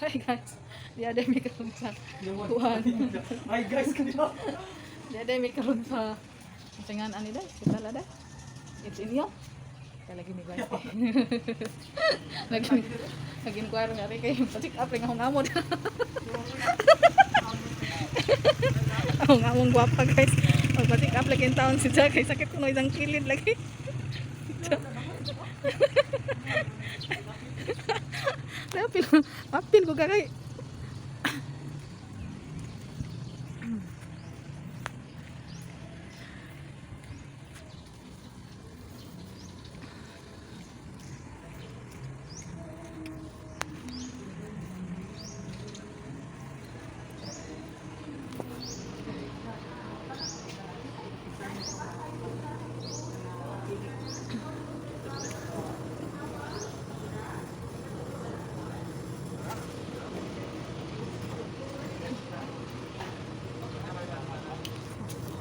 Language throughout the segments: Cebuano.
Hi guys. Di ada mi karon sa kuan. Hi guys, kanina. Di ada mi karon sa singan ani dai, hospital ada. It's in iyo. Kaya lagi ni guys. Nag nag-inquire nga rin kay pa-check up rin akong amo. Akong among gwapa, guys. Pag-check up lagi in town si Jack kay sakit kuno isang kilid lagi. Apil, apil ko kay.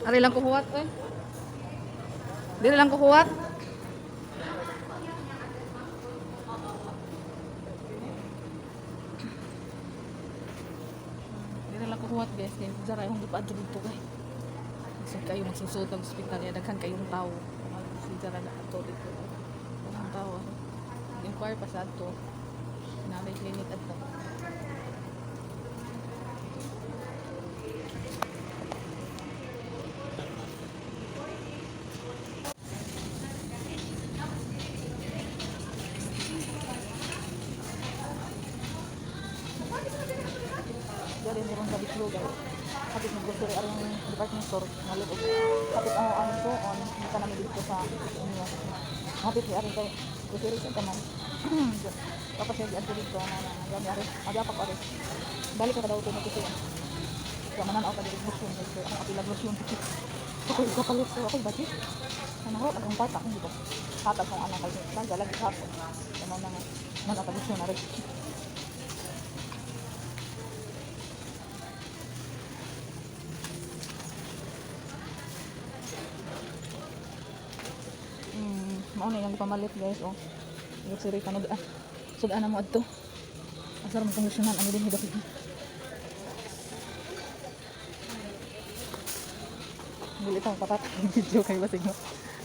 Ari lang kuhuwat eh. Dili lang kuhuwat. Dili lang kuhuwat, guys. Kay Zara yung gipaadto dito kay. Lisod kayo magsusod ang ospital ya daghan kayong tao. Si Zara na ato dito. Daghan tao. Inquire pa sa ato. Nalay clinic adto. Dari meron sa bitlo, guys. Kapit ng grocery arang department store. Ngalit og kapit ang so on kita namin dito sa inyo. Kapit ni aring kay grocery sa taman. Tapos siya diadto dito na na gami ari. Aga pa ko ari. Balik ka daw to kasi. Wa man ako diri lotion guys. Kay akong apila lotion. Ako ikapalit so ako budget. Ano ko ang part akong dito. Hatag kong anak kay sa lagi hapon. Ano na nga man ang lotion ari. Mao na yung pamalit, guys, oh. Grocery kanu ah. Sud-an na mo adto. Asar mo kondisyonan ano din hidok. Dili ta patat video kay basig mo.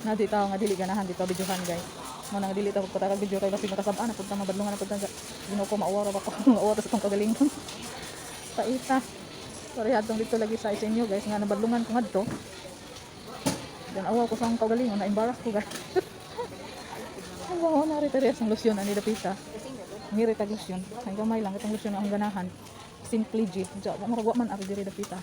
Na di tao nga dili ganahan dito videohan, guys. Mo nang dili ta pagpatakag video kay basig makasab-an na punta mabadlungan na punta sa Ginoo ko mauwa ra ba ko mauwa ta sa tong kagalingon. Paita. Sorry adtong dito lagi sa inyo, guys, nga nabadlungan ko ngadto. Dan awa ko sa akong kaugalingon, na-embarrass ko, guys. Ang mga na rin ang lotion ani dapita. Ngiri tag lotion. Ang gamay lang itong lotion ang ganahan. Simply G. Diya, murag wa man ari diri dapita.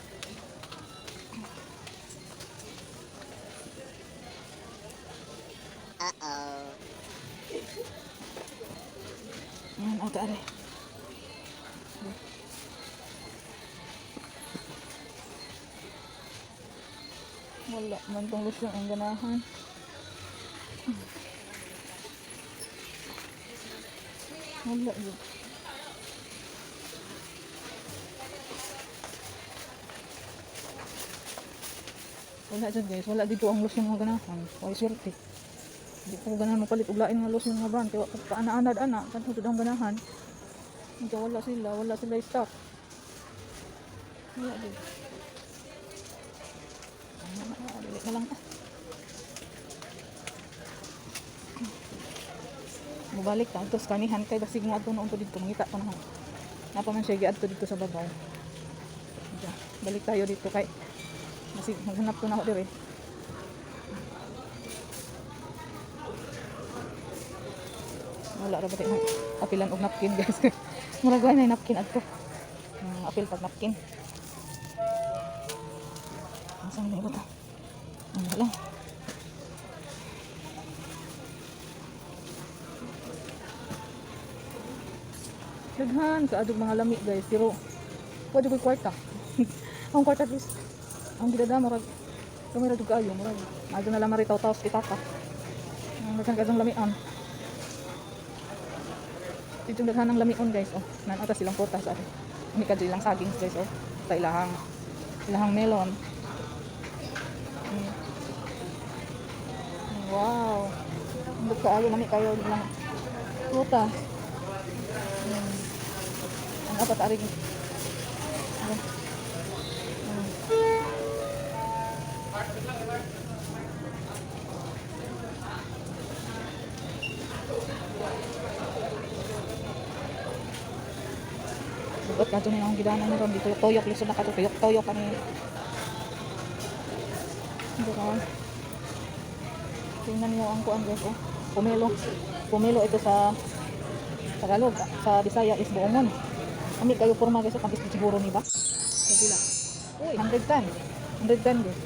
Yan, ata ari. Wala man tong lotion ang ganahan. Wala yun. Wala dyan, guys. Wala dito ang lotion nga ganahan. Wala swerte. Hindi ko ganahan mapalit og lain nga lotion nga brand. Kaya kaana-anad ana. Kanto ang ganahan. Hindi wala sila. Wala sila stock. Wala dito. Ah, dili na lang ah. Mubalik ta ato sa kanihan kay basig mo adto noon to dito mangita ko na. Napa man siya giadto dito sa babaw. Diya, balik tayo dito kay basig maghanap ko na ako dire. Wala ra ba tayo apilan og napkin, guys? Murag wala na napkin adto. Apil pag napkin. Asa man ba ta? Wala. Daghan sa adog mga lami, guys, pero wa jud ko'y kwarta. Ang kwarta, guys. Ang gidada murag gamay ra jud kaayo, murag adto na lang maritaw taos pitaka. Ang daghan kaayong lamian. Dito daghan ang lamion, guys, oh. Nan-aw silang prutas ate. Umi kadto ilang saging, guys, oh. Sa ilahang melon. Wow. Ambot kaayo, lami kayo ilang prutas. Ang apat ari. Ayan. Sugot ka na yung gidanan na ron dito. Toyok, lisod na ka to. Toyok, toyok kami. Hindi ka. Tingnan niyo ang kuan, guys, oh. Pomelo. Pomelo ito sa Tagalog. Sa Bisaya is buongon. Ami kayo porma, guys, oh. Pang siguro ni ba? Sa sila. Uy, 110. 110, guys.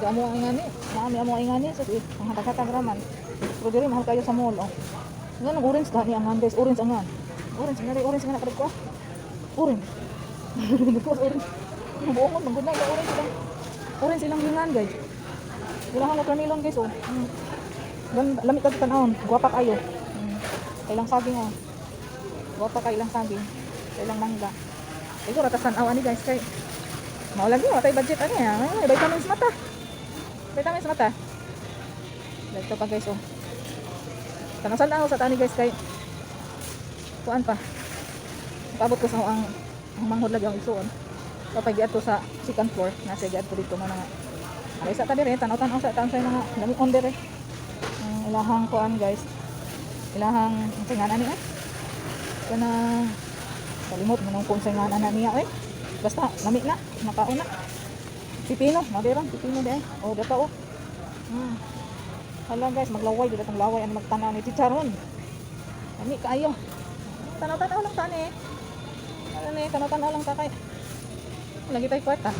Di amo ang ingani. Naami amo ang ingani. So, eh, ang hatag-hatag raman. Pero diri mahal kayo sa mall, oh. Nga nang orange gani ang guys. Orange ang ngan. Orange nga orange nga na ko. Ah. Orange. Ko orange. Ang buongon manggod na ilang orange lang. Orange ilang hingan, guys. Wala kang watermelon, guys, oh. Lami ka tanawon, guwapa kayo. Kailang saging, oh. Guwapa kayo ilang saging. Kailang mangga. Siguro tas tan-aw ani, guys, kay mao lagi wa tay budget ani ah. Ay, vitamins mata. Vitamins mata. Dito pa, guys, oh. Tanaw sa tani, guys, kay kuan pa. Paabot ko sa ang manghod lagi ang isuon. Kapag giadto sa second floor, nasa giadto dito mo nga. Aray sa ta dire, tanaw-tanaw sa taon sa mga lami on dire. Ang ilahang kuan, guys. Ilahang ang nga ani eh. Kana kalimot mo nung kung sa nga na niya eh. Basta lami na, nakaon na. Pipino, madiran, pipino di ay. Oh, data oh. Hala, guys, maglaway dito tong laway ani magtanaw ni chicharon. Lami kaayo. Tanaw-tanaw lang tani eh. Ano ni, tanaw-tanaw lang ta kay. Lagi tayo kwarta.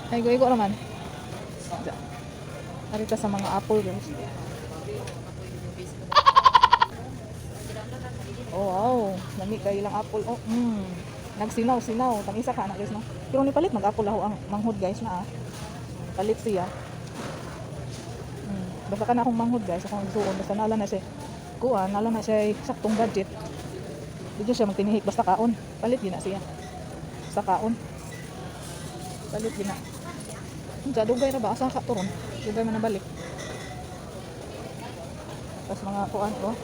Ay, go naman. Narita sa mga apple, guys. Oh, wow. Lami kayo lang apple. Oh. Nagsinaw, sinaw. Tangisa ka na, guys, no? Pero ni palit mag-apple ako ang manghod, guys, na ah. Palit siya. Basta ka na akong manghod, guys. Akong igsuon. Basta nala na siya. Kuha, nala na siya saktong budget. Dito siya magtinihik. Basta kaon. Palit gina siya. Basta kaon. Palit gina. Unsa dugay ra ba asa ka turon? Dugay man nabalik. Tapos mga kuan oh.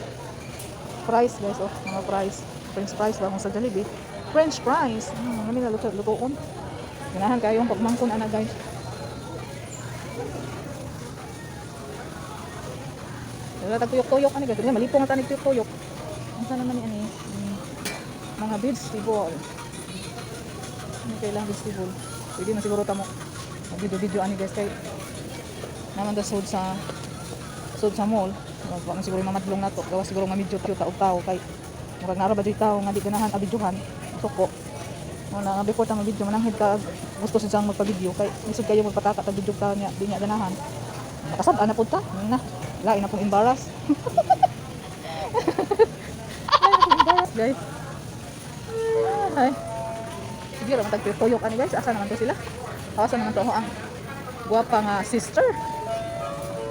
Fries, guys, oh, mga fries. French fries ba kung sa Jollibee? French fries. Nami na luto lutoon. Ganahan kayo ang pagmangkon ana, guys. Wala tag tuyok-tuyok ani, guys. Malipong na tanig tuyok-tuyok. Unsa naman ni ani? Mga vegetable. Ano kailangan vegetable? Pwede na siguro tamo. Mag-video-video ani, guys, kay naman da sud sa mall. Wa man siguro yung mamadlong nato. Gawa siguro nga medyo cute og tao kay murag nara ba jud tao nga di ganahan abidyohan. Suko. Mo na nga before ta mag-video mananghid ka gusto siya magpa-video kay lisod kayo magpataka tag video ka niya di niya ganahan. Nakasad na pud ta. Na. Lain na pong embarrass. Lain na pong embarrass, guys. Ay. Sige ra man tag tuyok ani, guys. Asa naman to sila? Asa naman to ako ang gwapa nga sister.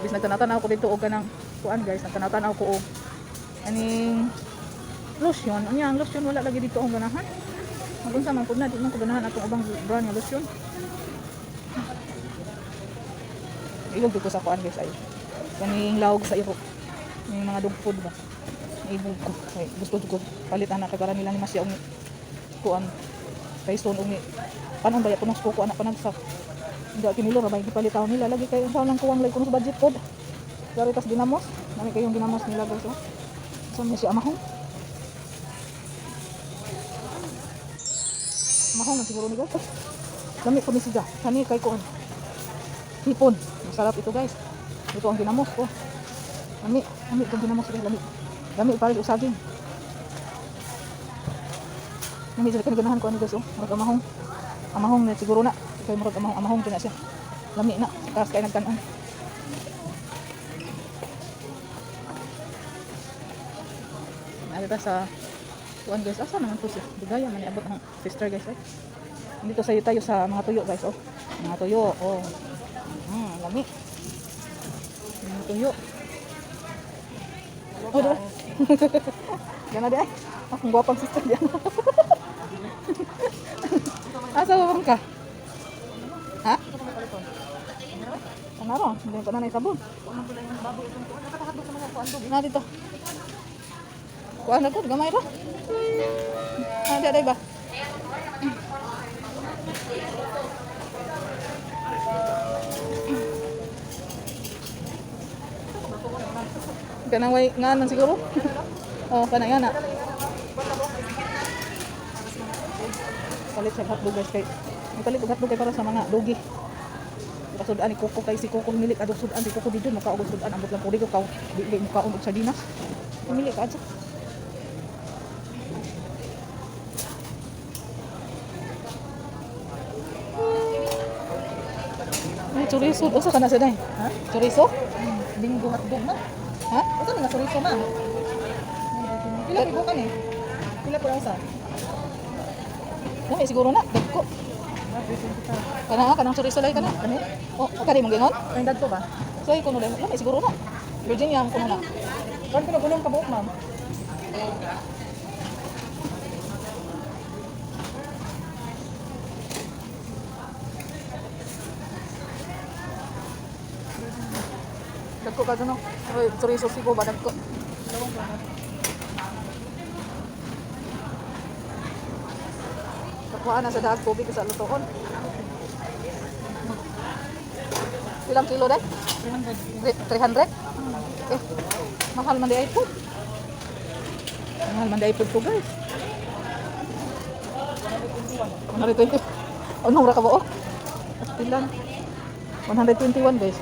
Bis nagtanaw-tanaw ko dito og kanang kuan, guys, nagtanaw-tanaw ko og aning lotion. Unya ang lotion wala lagi dito ang ganahan. Magunsa man pud na di man ko ganahan atong ubang brand nga lotion. Ilog ko sa kuan, guys, ay. Kaning lawog sa iro. Yung mga dog food ba. Ibog ko. Ay, gusto ko palit ana kay para nila ni Masya ung kuan. Kay son ung panon ba ya punos ko anak panagsak. Hindi kinilo ra ba gipalit nila lagi kay unsa lang kuwang lagi kuno sa budget pod. Dari tas ginamos, nami kayong ginamos nila, guys, oh. So may si amahong. Amahong na siguro ni, guys. Lami ko ni siya. Kani kay kuan. Hipon. Masarap ito, guys. Ito ang ginamos ko. Lami, lami itong ginamos, guys, lami. Lami pares og saging. Lami sila kani ganahan ko ani, guys, oh. Murag amahong. Amahong na siguro na. Kay murag amahong amahong kina siya. Lami na. Taas kay nagtan-an. Narita sa kuan, guys. Asa naman po siya? Bigaya man niabot ang sister, guys, eh. Dito sa tayo sa mga tuyo, guys, oh. Mga tuyo, oh. Lami. Mga tuyo. Oh, diba? Yan na di ay. Akong gwapang sister diyan. Asa ba bang ka? Ha? Ano ro? Hindi ko na sabon. Na dito. Kuan na gud, gamay ra. Ah, di ba? Kanang way nganan siguro. Oh, kanang yana. Palit sa hotdog, guys, kay may palit og hotdog kay para sa mga dogi. Pasudan ni Coco kay si Coco milik adog sudan si Coco didto makaog og sudan ambot lang puri ko kaw di di mukaon og sardinas. Pumili ka adto. Ay, chorizo. Usa ka na sa day? Ha? Chorizo? Bingo hotdog ma. Ha? Usa man nga chorizo ma. Pila pigo kan eh? Pila po ang usa? Dami siguro na. Dagko. Kana nga, kanang chorizo lay kana. Kani? Oh, kani mong gingon? Ang dadto ba? Say kuno lay. Lami siguro na. Virginia ang kuno na. Kan pila gulong kabuok ma'am? Dagko ka no. Oy, chorizo sigo ba dagko. Kakuha na sa dahag tubig sa lutoon. Ilang kilo dai? 300. 300? Eh, mahal man di ay food. Mahal man di ay food to, guys. 120. Ano ra ka buok? Pila? 121, guys.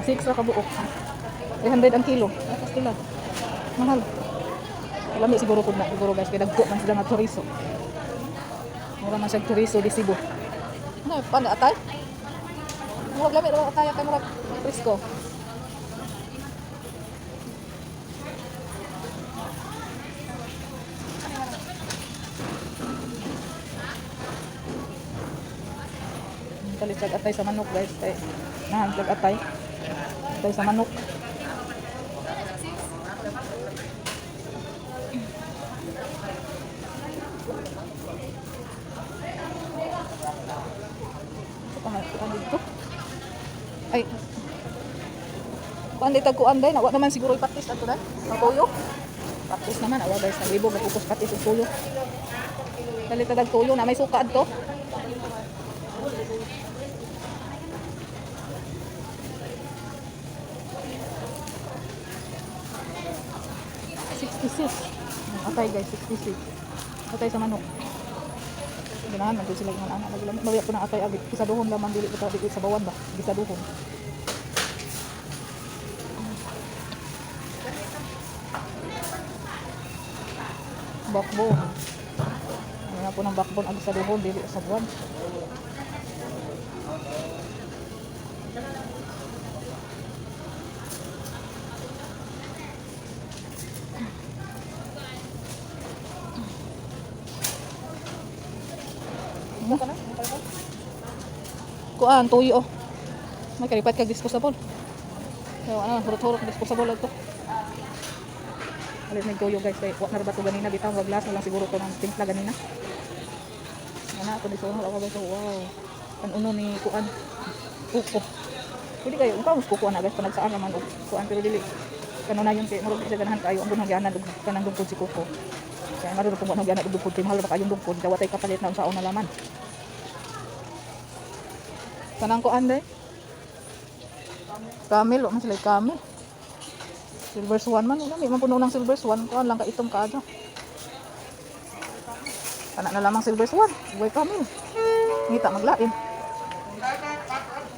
6 ra ka buok. 300 ang kilo. Pastila. Mahal. Lami siguro pud na siguro, guys, kay dagko man sila nga chorizo. Mura man siya chorizo di Cebu. Ano pa na atay? Murag lami ra atay kay murag presko. Kalit siya atay sa manok, guys, kay nahan siya atay. Atay sa manok. Ito pa nga, kuan dito. Ay. Kuan dito, kuan day. Nawa naman siguro ipatis ato day. Ang toyo. Patis naman, awa guys, naglibog nagupos patis ang toyo. Dalit na dag toyo na may suka adto. 66. Ang atay, guys, 66. Atay sa manok. Ganahan man gud sila ingon ana lagi lamit mabiya ko ng atay abi gisaduhon laman dili ko dili sa bawan ba gisaduhon. Backbone. Ano na po ng backbone ang gisaduhon dili sa buwan. Kuan tuyo. May kalipat kag disposable. So ano, hurot-hurot disposable to. Alit may tuyo, guys, kay wa na ra ba to ganina bitaw wag glass na lang siguro to ng timpla ganina. Ana ako di ako, guys. Wow. Kan uno ni kuan. Kuko. Pwede kayo, unka mas kuko ana, guys, panagsaan naman og kuan pero dili kano na yun kay murag di siya ganahan kayo ang gunang gianan og kanang dungkod si kuko. Kaya marunong kung anong gianan og dungkod kay mahal ba kayong dungkod, dawatay kapalit na unsaon na laman. Kanang kuan day. Camel, wa man sila camel. Silver Swan man, wala may mapuno ng Silver Swan, kuan lang ka itom ka adyo. Kana na lamang Silver Swan, way camel. Ngita maglain.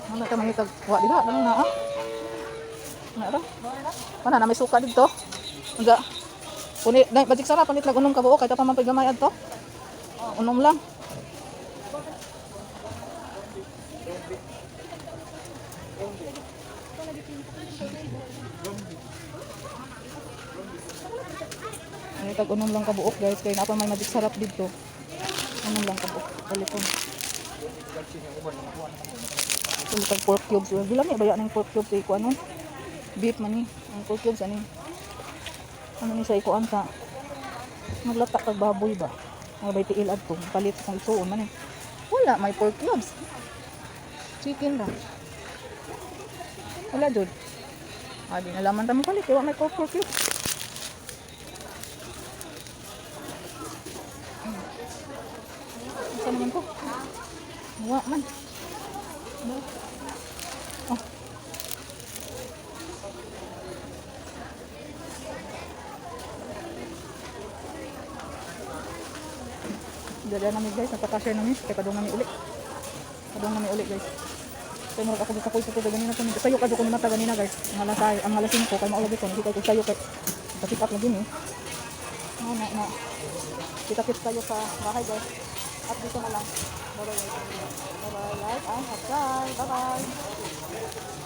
Ano ta mangita wa diha ano na ah. Na ra. Kana na may suka dito. Unsa? Puni, dai bajik sara palit lag unom ka buok kay ta pa man gamay adto. Unom lang. Ay, tag unom lang kabuok, guys, kay napa may magic sarap dito. Unom lang kabuok paliton. Ito pork cubes. Bilang may baya ng pork cubes sa ikuan nun. Beef man ni. Ang pork cubes ani. Ano ni sa ikuan sa maglata kag baboy ba. Mga bay tiil adto palit sa isuon man eh. Wala may pork cubes. Chicken ra. Wala jud. Ah, di nalaman ta mo palit kay wa may pork cubes. Wa man. No. Oh. Dala namin, guys, nagpa-cashier namin, kay padung nami uli. Padung nami uli, guys. Kay murag ako sa sa tudo ganina to. Sayo kadto ko ni mata ganina, guys. Ang alas ay, ang alas 5 kay maulagi ko, nakita ko sayo kay pick up lagi ni. No, no, no. Kita-kits tayo sa bahay, guys. At dito na lang. Bye bye, guys. Bye bye, like and subscribe. Bye bye.